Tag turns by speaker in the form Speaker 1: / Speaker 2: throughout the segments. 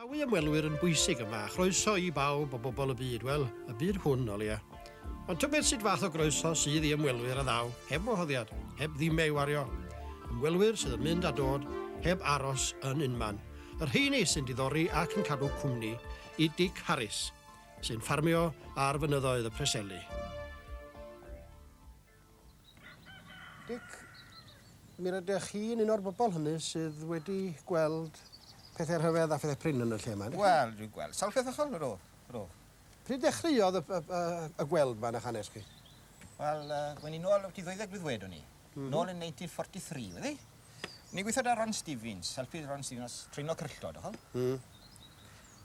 Speaker 1: Croesawu ymwelwyr yn bwysig yma, a chroeso i bawb o bobl y byd, wel, y byd hwn o leia. Ond tybed sut fath o groeso sydd i ymwelwyr a ddaw heb wahoddiad, heb ddime i wario? Ymwelwyr sydd yn mynd a dod heb aros yn unman. Y rheini sy'n diddori ac yn cadw cwmni i Dic Harris, sy'n ffarmio ar fynyddoedd y Preseli. Dic, mi rydych chi'n un o'r bobl hynny sydd wedi gweld pethau rhyfedd a phethau prin yn y lle yma, yndych chi?
Speaker 2: Wel, dwi'n gweld sawl peth ychwan, ydw, ydw.
Speaker 1: Pryd dechreuodd y, y, y, y gweld 'ma yn eich hanes chi?
Speaker 2: Wel, uh, wen i nôl o'r ddeuddeg blwydd oed o'n i. Mm -hmm. Nôl yn 1943, wedi? O'n i'n gweithio da Ron Stevens, helpu Ron Stevens treino cryllod, o'ch? Mm.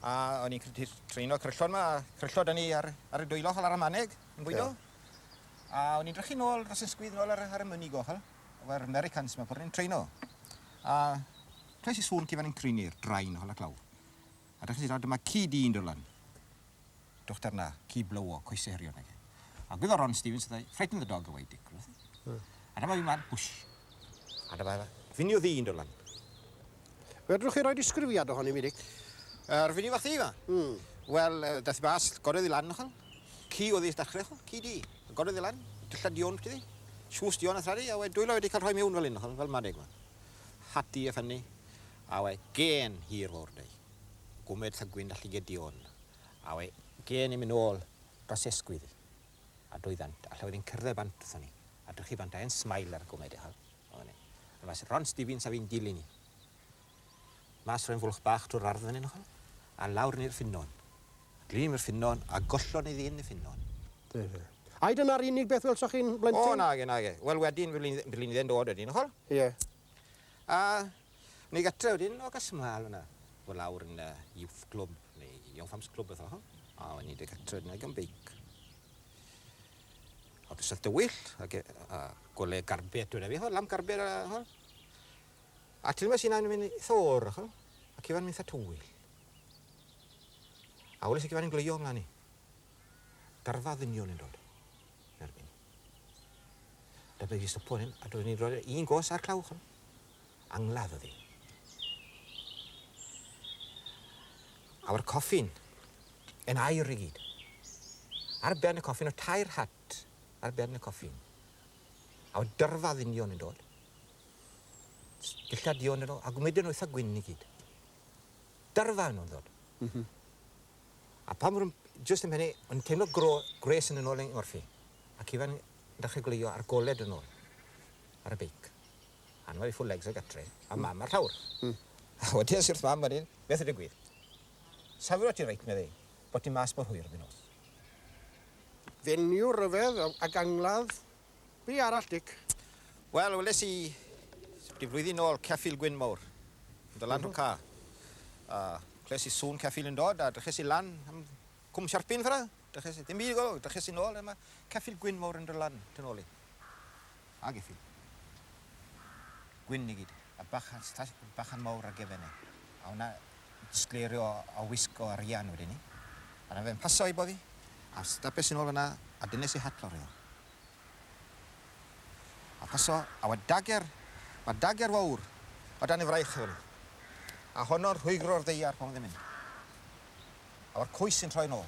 Speaker 2: A o'n i'n treino cryllod 'ma, cryllod o'n i ar, ar y dwylo, ar y maneg, yn bwydo. Yeah. A o'n i'n drychu nôl dros y sgwydd nôl ar, ar y mynydd gochel, efo'r Americans 'ma, pan o'n i'n treino. A clywes i sŵn cyfan yn crynu'r drain holl ac lawr. A drychais i lawr, dyma ci du yn dod lan. Dwch darna, ci blywog, coesau hirion ag e. A gwyddor Ron Stevens, dweud, frighten the dog away, Dick. Mm. A dyma fi'n man, whoosh. A dyma fenyw ddu yn dod lan.
Speaker 1: Fedrwch chi roi disgrifiad ohoni mi, Dic?
Speaker 2: Yr fenyw fach ddu 'ma? Mm. Wel, dath hi mas, gododd hi lan, ch'wel. Ci oedd hi dechrau, ch'wel, ci du. Gododd hi lan, dillad duon byti ddi. Shoes duon a thradi, a we dwylo wedi cael rhoi mewn fel hyn, ch'wel, fel maneg 'ma. Hat du a ffynnu, a we gên hir fawr 'da hi. Gwmed llygwyn a llyged duon. A we gên yn mynd nôl dros ei ysgwydd hi. A dwyddant, a lle oedd hi'n cerdded bant wrthon ni. A drychu bant, a e'n smile ar y gwmed, ch'wel. O'n i. A mas Ron Stevens a fi'n dilyn i. Mas rhoi'n fwlch bach trwy'r ardd fan hyn, ch'wel, a lawr ni'r ffynnon. Glin i'r ffynnon, a gollon ni ddyn y ffynnon.
Speaker 1: Ie, ie. Ai dyna'r unig beth welsoch chi'n blentyn?
Speaker 2: O, nage, nage. Wel, wedyn, blynydde'n dod wedyn, ch'wel.
Speaker 1: Ie.
Speaker 2: A ni gatre wedyn, o, gas ymlaen fyna. Fod lawr yn uh, youth club, neu Young Farms Club, beth o. A o'n i wedi gatre wedyn ag yn beic. A bysa'r dywyll, ac, a gole garbet wedi fi, lamp garbet, a, a ti'n meddwl sy'n mynd eitha o'r, a cyfan mynd eitha tywyll. A weles i cyfan yn gleio ymlaen i. Darfa ddynion yn dod. Erbyn. Dyma fi stopo hyn, a doeddwn i'n rhoi un gos ar clawch. Angladd oedd hi. A o'r coffi'n yn aur i gyd. Ar ben y coffi'n o tair hat ar ben y coffi'n. A oedd dyrfa ddynion yn dod. Dillad duon yn nhw, a gwmydyn nhw eitha gwyn i gyd. Dyrfa yn nhw'n dod. Mm -hmm. A pan mwyn just yn pennu, o'n teimlo gro, gwres yn yn ôl yng nghorffi. Ac ifan dechrau gwleio ar goled yn ôl ar y beic. Anwar i full legs o gatre, a mam ar llawr. Mm. A wedyn wrth mam wedyn, beth ydy gwir? Safio ti reit, meddai, bod ti mas mor hwyr yn nos.
Speaker 1: Fenyw ryfedd ac angladd. Be arall, Dic?
Speaker 2: Wel, weles i, di flwyddyn nôl, ceffyl gwyn mawr. Yn dod lan trwy'r ca. A cles i sŵn ceffyl yn dod, a dryches i lan am Cwm Siarpin ffor'na. Dryches i, ddim byd o, dryches i nôl, a mae ceffyl gwyn mawr yn dod lan tu nôl i. A geffyl. Gwyn i gyd. A bachan, bachan mawr ar gefen e. A hwnna disgleirio o wisg o arian wedyn 'ny. A 'na fe'n paso i bo fi. A stepes i nôl fyna a dynnes i hat lawr iddo. A paso, a wa dager, ma dager fawr o dan ei fraich efo ni. A honno'n rhwygro'r ddaear pan oedd e'n mynd. A wa'r coes yn troi nôl.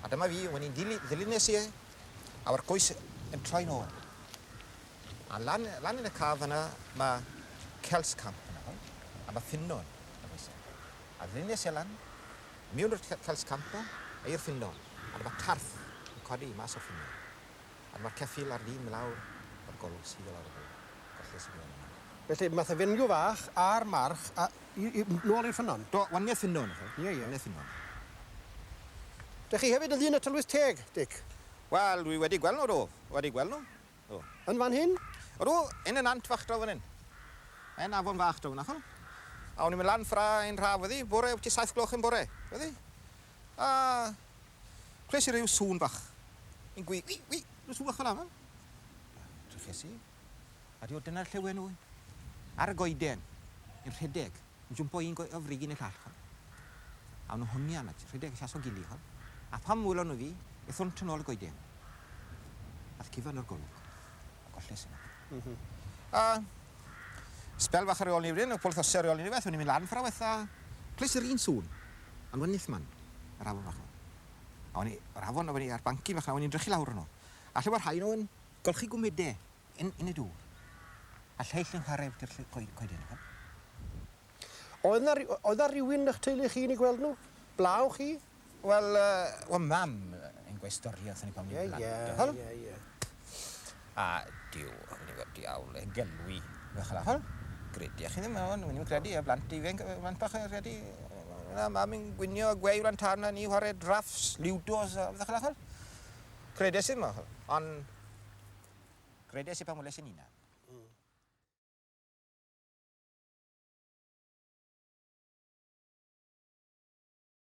Speaker 2: A dyma fi, wen i'n ddilyn, ddilynnes i e, a wa'r coes yn troi nôl. A lan, lan yn y caf yna, mae Celts Camp yna, a mae ffynnon yn oes e. A ddilynnes i e lan, miwn i'r Celts Camp yma, a i'r ffynnon. A dyma tarth yn codi mas o'r ffynnon. A dyma'r ceffyl ar fin mynd lawr, o'r golwg sydd o lawr y golwg. Golles i fi o'n yna.
Speaker 1: Felly, math o fenyw fach a'r march a i, i, nôl i'r ffynnon?
Speaker 2: Do, waniaeth ffynnon, ch'wel. Ie, ie. Waniaeth ffynnon.
Speaker 1: Dych chi hefyd yn ddyn y tylwyth teg, Dic?
Speaker 2: Wel, dwi wedi gweld nhw, do. Wedi gweld nhw. Do.
Speaker 1: Yn fan hyn?
Speaker 2: Ydw, yn y nant fach draw fan hyn. Yn afon fach draw fan'na, ch'wel. A o'n i'n mynd lan ffra un rhaf weddi, bore, wyt ti saith gloch yn bore, weddi. A clywes i ryw sŵn bach. Yn gwi, wi, wi, rhyw sŵn bach fel 'na. Dryches i. A dio, dyna'r lleuen nhw. Ar y goeden, yn rhedeg, yn jwmpo un o frigyn i'r llall, ch'wel. A o'n nhw'n hongian, a rhedeg a siaso gili, ch'wel. A phan welon nhw fi, ethon nhw tu nôl y goeden. Ath cyfan o'r golwg. A golles i nhw. Mm -hmm. A sbel fach ar ôl ni wedyn, y cwpl wythnosau ar ôl ni rhywbeth, o'n i'n mynd lan ffraweth a clywes i'r un sŵn. Ond wedyn man, yr afon fach 'na. A o'n i, yr afon, o'n i ar bancyn fach 'na, o'n i'n drychu lawr yno. A lle mae rhai nhw yn golchi gwmydau yn, yn y dŵr. A lleill yn chwarae wrth i'r coeden.
Speaker 1: Oedd 'na, oedd 'na rywun yn eich teulu chi yn eu gweld nhw? Blaw chi?
Speaker 2: Wel, wel mam yn gweud stori wrthon ni pan ni'n
Speaker 1: blant. Ie, ie, ie.
Speaker 2: A diw, o'n i'n gweld diawl yn gelwi. Fach la. Gredu, chi ddim, o'n i'n credu, y blant ifanc, blant bach yn credu. Na, mam yn gwinio a gweu lan tan a ni chwarae drafts, liwdos a fach la. Credes i ddim, ond credes i pan weles i'n hunan.